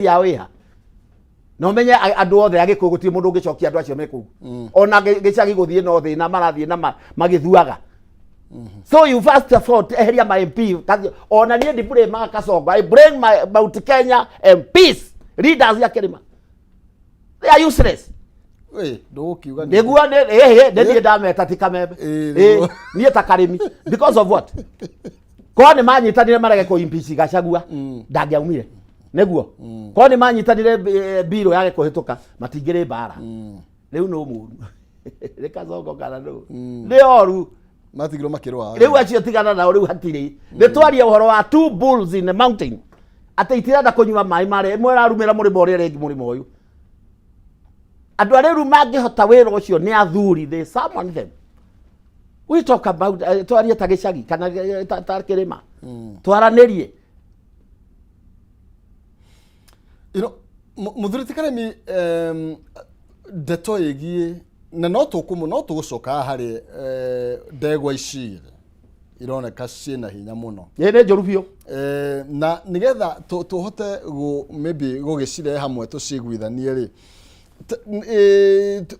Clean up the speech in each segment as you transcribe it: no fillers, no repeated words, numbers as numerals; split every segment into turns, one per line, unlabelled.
Yao ĩha na ũmenye andũ othe a Gĩkũyũ gũtirĩ mũndũ ũngĩcokia andũ acio me kũu ona gĩcagi gũthiĩ no thĩna marathiĩ na magĩthuaga. So you first of all eheria ma MP ona niĩ ndi blame Kasongo, I blame my Mount Kenya MPs, leaders ya kĩrĩma. They are useless.
Ĩ, ndũgũkiuga
Nĩguo ĩhĩ nĩ niĩ ndameta ti kamembe.
Ĩ,
Ĩ,
nĩguo.
Niĩ ta karĩmi, because of what? Korwo nĩ manyitanire marege kũ impeach Gachagua, ndangĩaumire. Nĩguo korwo nĩ manyitanire mbirũ yage kũhĩtũka, matingĩrĩ mbara rĩu. Nũ mũru, nĩ Kasongo kana nũ? Nĩ oru.
Matigirwo makĩrũa.
Rĩu acio tigana nao. Rĩu hatirĩ nĩ twaria ũhoro wa two bulls in the mountain, atĩ itirenda kũnyua maĩ marĩa ĩmwe ĩrarumĩra mũrĩmo ũrĩa ĩrĩa ĩngĩ mũrĩmo ũyũ. Andũ arĩa rĩu mangĩhota wĩra ũcio nĩ athuri. They summon them, we talk about twarie ta gĩcagi kana ta kĩrĩma, twaranĩrie.
Mũthuri ti Karemi, ndeto ĩgiĩ na no tũkũmũ no tũgũcoka haha harĩ ndegwa ici ironeka ciĩna hinya mũno.
Ĩ, nĩ njũru biũ.
Na nigetha tũhote maybe gũgĩcirehe hamwe tũciguithanie rĩ,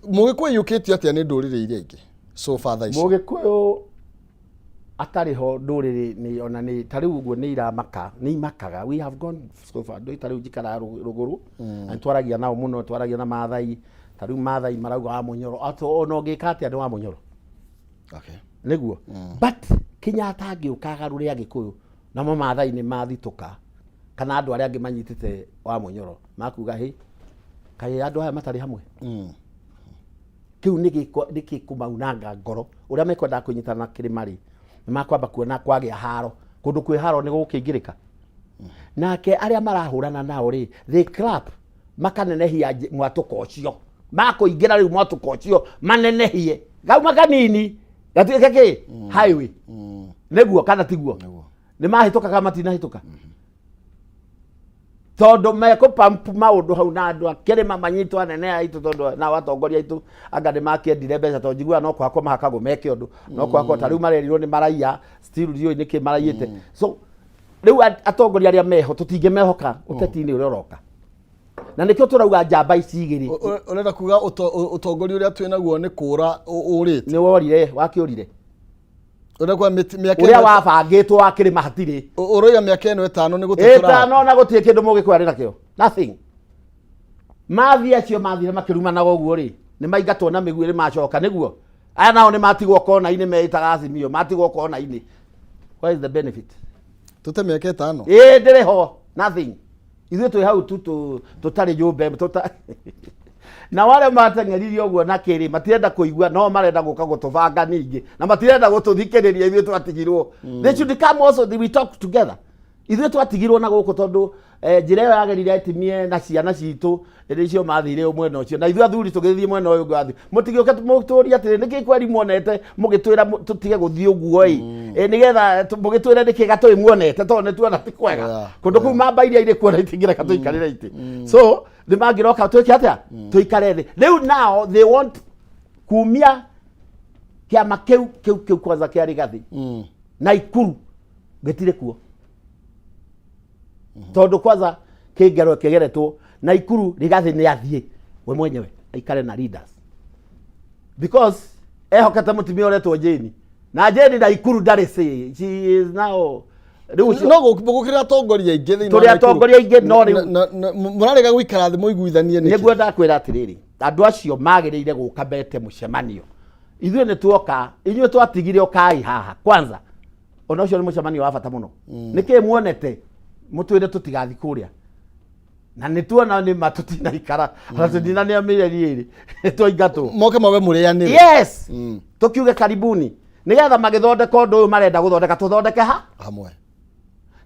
Mũgĩkũyũ iyũkĩtio atĩa nĩ ndũrĩrĩ iria ingĩ so far thaa ici?
Mũgĩkũyũ atarĩ ho ndũrĩrĩ nĩ ona nĩ ta rĩu ũguo nĩ iramaka, nĩ imakaga. We have gone so far. Ndũĩ ta rĩu njikaraga rũgũrũ na nĩtwaragia nao mũno, twaragia na Maathai. Ta rĩu Maathai marauga wa Mũnyoro atĩ ona ũngĩka atĩa nĩ wa Mũnyoro. Nĩguo, but Kenyatta angĩũka agarũre Agĩkũyũ, namo Maathai nĩ mathitũka kana andũ arĩa angĩ manyitĩte wa Mũnyoro makuga hĩ kaĩ andũ aya matarĩ hamwe. Kĩu nĩ gĩkũmaunanga ngoro ũrĩa mekwendaga kũnyitana na kĩrĩma rĩ, nĩ makwamba kuona kwagĩa haro kũndũ kwĩ haro nĩ gũkĩingĩrĩka. Nake arĩa marahũrana nao rĩ, they clap, makanenehia mwatũka ũcio makũingĩra. Rĩu mwatũka ũcio manenehie gauma kanini gatuĩke kĩ highway. Nĩguo kana tiguo?
Nĩguo.
Nĩ mahĩtũka kana matinahĩtũka? Tondũ mekũpampu maũndũ hau na andũ a kĩrĩma manyitwo anene aitũ, tondũ nao atongoria aitũ anga nĩ makĩendire mbeca, tondũ njiguaga no kũhakwo mahakagwo meke ũndũ, no kũhakwo. Ta rĩu marerirwo nĩ maraiya, still ndiũĩ nĩkĩ maraiyĩte. So rĩu atongoria arĩa meho tũtingĩmehoka ũteti-inĩ ũrĩa ũroka, na nĩkĩo tũrauga njamba ici igĩrĩ.
Ũrenda kuga ũtongoria ũrĩa twĩ naguo nĩ kũra ũrĩte?
Nĩ worire, wakĩũrire.
Ũrenda kuga mĩaka
ũrĩa wabangĩtwo wa kĩrĩma hatirĩ.
Ũroiga mĩaka ĩno 5 nĩ gũte
5 na gũtirĩ kĩndũ mũgĩkũyũ arĩ nakĩo, nothing. Mathiĩ acio mathire makĩrumanaga ũguo rĩ, nĩ maingatwo na mĩguĩ, nĩ macoka. Nĩguo aya nao nĩ matigwo kona-inĩ, meĩtaga Azimio, matigwo kona-inĩ. What is the benefit?
Tũte mĩaka 5.
Ĩ, ndĩrĩ ho, nothing. Ithuĩ twĩ hau tu tũtarĩ nyũmba ĩmwe na arĩa mateng'eririe ũguo na kĩrĩ matirenda kũigua, no marenda gũka gũtũbanga ningĩ na matirenda gũtũthikĩrĩria. Ithuĩ twatigirwo. They should come also, we talk together. Ithuĩ twatigirwo na gũkũ tondũ njĩra ĩyo yagĩrire atimie na ciana citũ ĩrĩ icio mathire mwena ũcio, na ithuĩ athuri tũgĩthiĩ mwena ũyũ ũngĩ wathiĩ. Mũtigĩũke mũtũrie atĩrĩ, nĩkĩ kweri muonete mũgĩtwĩra tũtige gũthiĩ ũguo ĩ? Ĩ, nĩgetha mũgĩtwĩre nĩkĩ gatũĩ muonete, tondũ nĩ tuona ti kwega kũndũ kũu. Mamba iria irĩ kuona itingĩreka tũikarĩre itĩ, so nĩ mangĩroka twĩke atĩa? Tũikare thĩ. Rĩu nao they want kumia kĩama kĩu kwanza kĩa Rigathi na Ikuru gĩtirĩ kuo, tondũ kwanza kĩngero kĩgeretwo na Ikuru. Rigathi nĩ athiĩ we mwenyewe aikare na leaders, because ehokete mũtumia ũretwo Jane, na Jane na Ikuru ndarĩ say. She is now rĩu
no gũkĩrĩ atongoria aingĩ thĩinĩ
Tũrĩ
wa Nakuru.
atongoria aingĩ, no rĩu-
Mũrarega gũikara thĩ mũiguithanie nĩkĩ?
Nĩguo ndakwĩra atĩrĩrĩ, andũ acio magĩrĩire gũka mete mũcemanio. Ithuĩ nĩ tuoka, inyuĩ twatigire ũkai haha kwanza. Ona ũcio nĩ mũcemanio wa bata mũno. Nĩkĩ muonete mũtwĩre tũtigathi kũrĩa? Na nĩ tuona nĩ ma tũtinaikara ona tũtinanĩa mĩeri 2 twaingatwo.
Moke mauge mũrĩanĩre.
Yes. Tũkiuge karibuni, nĩgetha magĩthondeka ũndũ ũyũ marenda gũthondeka, tũthondeke ha
hamwe.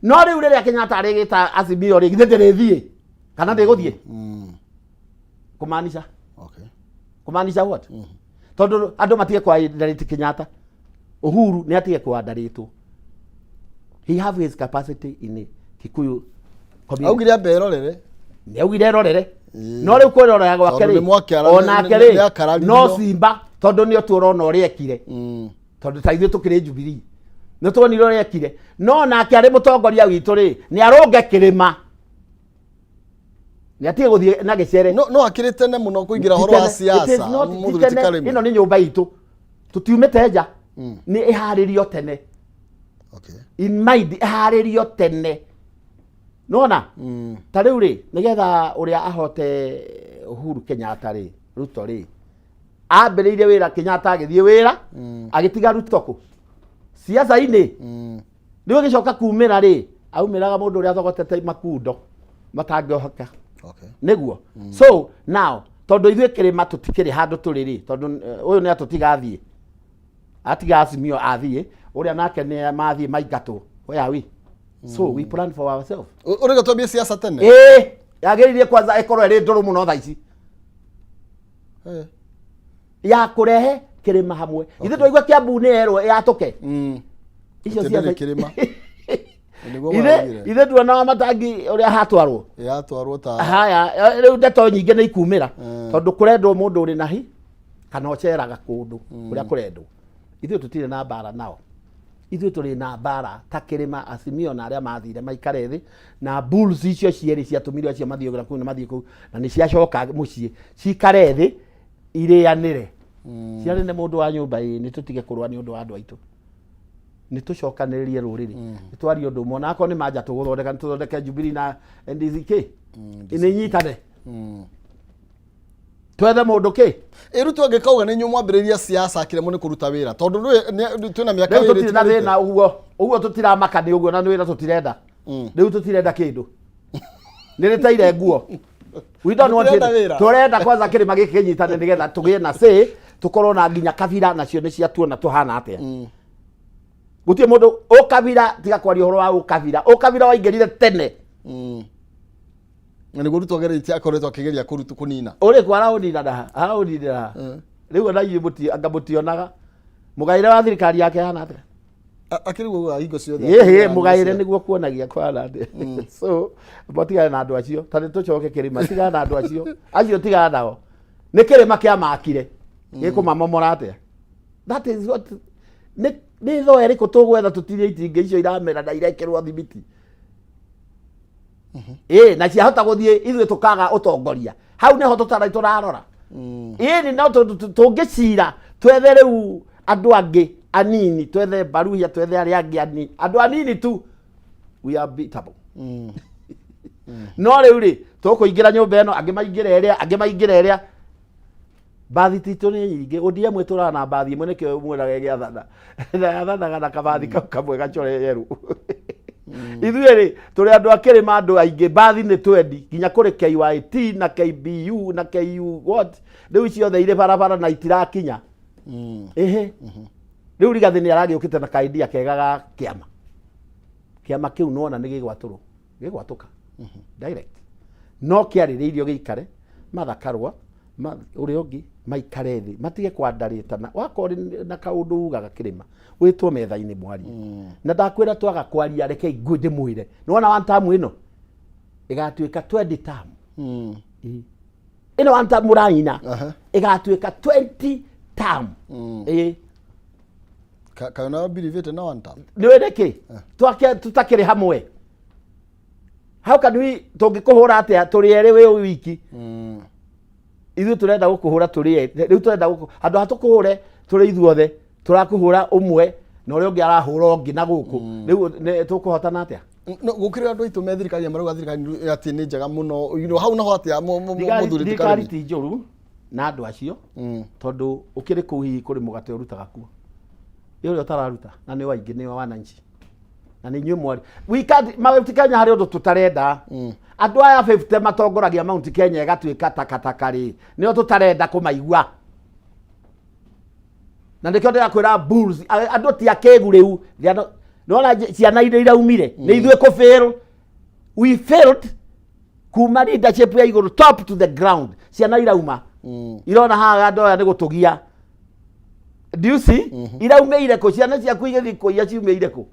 No rĩu rĩrĩa Kenyatta arĩgĩta Azimio rĩ, githĩ ndĩrĩthiĩ kana ndĩgũthiĩ? Kumaanisha kumaanisha what? Tondũ andũ matige kwa-underrate Kenyatta. Uhuru nĩ atige kwa-underrate. He have his capacity in Kikuyu community.
Augire ambe erorere.
Nĩ augire erorere, no rĩu kwĩrorera gwake
Tondũ
rĩ,
nĩ
onake rĩ,
nĩakararirio.
no simba, tondũ nĩ tũrona ũrĩa ekire. Tondũ ta ithuĩ tũkĩrĩ Jubilee, nĩ tuonire ũrĩa ekire, no nake arĩ mũtongoria witũ rĩ, nĩ arũnge kĩrĩma. Nĩ atige gũthiĩ na gĩcere.
No akĩrĩ tene mũno kũingĩra ũhoro wa
Ti tene. It is
siasa
not- ti
mũthuri ti
tene.
Karĩmi.
Ĩno nĩ nyũmba itũ, tũtiumĩte nja, nĩ ĩharĩrio tene. In mind, ĩharĩrio tene nona. Ta rĩu rĩ, nĩgetha ũrĩa ahote Uhuru Kenyatta rĩ, Ruto rĩ, ambĩrĩirie wĩra Kenyatta agĩthiĩ wĩra, agĩtiga Ruto kũ siasa-inĩ. Rĩu agĩcoka kumĩra rĩ, aumĩraga mũndũ ũrĩa athogotete makundo matangĩohoka. Nĩguo. So now tondũ ithuĩ kĩrĩma tũtikĩrĩ handũ tũrĩ rĩ, tondũ ũyũ nĩ atũtiga athiĩ, atiga Azimio athiĩ, ũrĩa nake nĩ mathiĩ maingatwo, where are we? So we plan for ourselves.
Ũrĩga twambie siasa tene.
Ĩĩ, yagĩrĩire kwanza ĩkorwo ĩrĩ ndũrũ mũno thaa ici ya kũrehe kĩrĩma hamwe. Ithuĩ twaigua Kiambu nĩ yerwo yatũke icio
Atĩ
ciothe.
ndĩrĩ kĩrĩma. Nĩguo
Ithe
maraugire.
ithe tuonaga matangi ũrĩa hatwarwo.
Yatwarwo ta
Haya, rĩu ndeto nyingĩ nĩ ikumĩra, tondũ kũrendwo mũndũ ũrĩ na hi kana ũceraga kũndũ kũrĩa kũrendwo. Ithuĩ tũtirĩ na mbara nao, ithuĩ tũrĩ na mbara ta kĩrĩma, Azimio na arĩa mathire maikare thĩ na bulls icio cierĩ ciatũmire acio mathiĩ na kũu na mathiĩ kũu na nĩ ciacoka mũciĩ, cikare thĩ irĩanĩre ciarĩ nĩ mũndũ wa nyũmba. Ĩ nĩ tũtige kũrũa nĩ ũndũ wa andũ aitũ, nĩ tũcokanĩrĩrie rũrĩrĩ, nĩ twarie ũndũ ũmwe, onakorwo nĩ manja tũgũthondeka, nĩ tũthondeke Jubilee na NDCK nĩ nyitane, twethe mũndũ kĩ.
Ĩ Ruto angĩkauga nĩ inyuĩ mwambĩrĩria siasa akĩremwo nĩ kũruta wĩra, tondũ twĩna mĩaka
Rĩu
ĩrĩ
tũtirĩ na
ĩtigarĩte.
thĩna ũguo ũguo, tũtiramaka nĩ ũguo, na nĩ wĩra tũtirenda. Rĩu tũtirenda kĩndũ, nĩ rĩteire nguo. We don't want
Tũtirenda
it.
wĩra.
Tũrenda kwanza kĩrĩma gĩkĩ kĩnyitane nĩgetha tũgĩe na say, tũkorwo na nginya kabira nacio nĩ ciatuona tũhana atĩa. Gũtirĩ mũndũ ũkabira, tiga kwaria ũhoro wa ũkabira, ũkabira waingĩrire tene.
Na nĩguo Ruto ageretie, akoretwo akĩgeria kũruta kũnina.
Ũrĩkũ araũnina na araũninĩra ha? Rĩu ona inyuĩ anga mũtionaga mũgaĩre wa thirikari yake hana atĩa?
Akĩrĩ guo hingo ciothe.
Ĩhĩ, mũgaĩre nĩguo kuonagia kwana atĩa. So motigane na andũ acio, ta nĩ tũcoke kĩrĩma, tigana na andũ acio, acio tigana nao, nĩ kĩrĩma kĩamakire gĩkũmamomora atĩa? That is what nĩ thoe ĩrĩkũ tũgwetha tũtirie itingĩ icio iramera na irekĩrwo thimiti ĩ na ciahota gũthiĩ, ithuĩ tũkaga ũtongoria. Hau nĩho tũtarai tũrarora. Ĩni no tũngĩcira twethe rĩu andũ angĩ anini, twethe Baruhia, twethe arĩa angĩ anini, andũ anini tu, we are beatable. No rĩu rĩ, tũkũingĩra nyũmba ĩno, angĩ maingĩra ĩrĩa, angĩ maingĩra ĩrĩa, mbathi titũ nĩ nyingĩ. ODM ĩtũraga na mbathi ĩmwe, nĩkĩo mwĩraga ĩgĩathana na yathanaga na kabathi kau kamwe gacore yerũ. Ithuĩ rĩ, tũrĩ andũ a kĩrĩma, andũ aingĩ, mbathi nĩ twendi nginya kũrĩ KYT na KBU na KU what, rĩu ciothe irĩ barabara na itirakinya. Ĩhĩ, rĩu Rigathĩ nĩ aragĩũkĩte na kaindia kega ga kĩama, kĩama kĩu nĩwona nĩ gĩgwatũrwo, gĩgwatũka direct, no kĩarĩrĩirio gĩikare Martha Karua ũrĩa ũngĩ maikare thĩ matige kwandarĩtana. Wakorwo ũrĩ na kaũndũ ugaga kĩrĩma, wĩtwo metha-inĩ mwarie. Na ndakwĩra twaga kwaria, reke ngũ ndĩmwĩre, nĩwona one term ĩno ĩgatuĩka 20 term. Ĩĩ. Ĩno one term mũraina ĩgatuĩka 20 term. Ĩĩ.
Kana believe na one term.
Nĩ wĩ nĩkĩ twake tũtakĩrĩ hamwe? How can we, tũngĩkũhũra atĩa tũrĩ erĩ wĩ wiki? Ithuĩ tũrenda gũkũhũra tũrĩ erĩ. Rĩu tũrenda gũkũ handũ ha tũkũhũre tũrĩ ithuothe, tũrakũhũra ũmwe na ũrĩa ũngĩ arahũra ũngĩ na gũkũ. Rĩu tũkũhotana atĩa?
No gũkĩrĩ andũ aitũ me thirikari marauga thirikari atĩ nĩ njega mũno. Hau naho atĩa mũthuri ti
Thirikari
Karĩmi?
ti njũru na andũ acio, tondũ ũkĩrĩ kũu hihi kũrĩ mũgate ũrutaga kuo, ĩ ũrĩa ũtararuta na nĩ waingĩ nĩ wananchi na nĩ inyuĩ mwari. We can't, Mount Kenya harĩ ũndũ tũtarenda. Andũ aya 50 matongoragia Mount Kenya ĩgatuĩka takataka rĩ, nĩo tũtarenda kũmaigua, na nĩkĩo ndĩrakwĩra bulls andũ ti akĩgu rĩu. They are not- nĩwona ciana iria iraumire nĩ ithuĩ kũ fail, we failed kuma leadership ya igũrũ top to the ground. Ciana irauma irona haha andũ aya nĩ gũtũgia. Do you see? Iraumĩire kũ? Ciana ciaku igĩthiĩ kũiya ciumĩire kũ?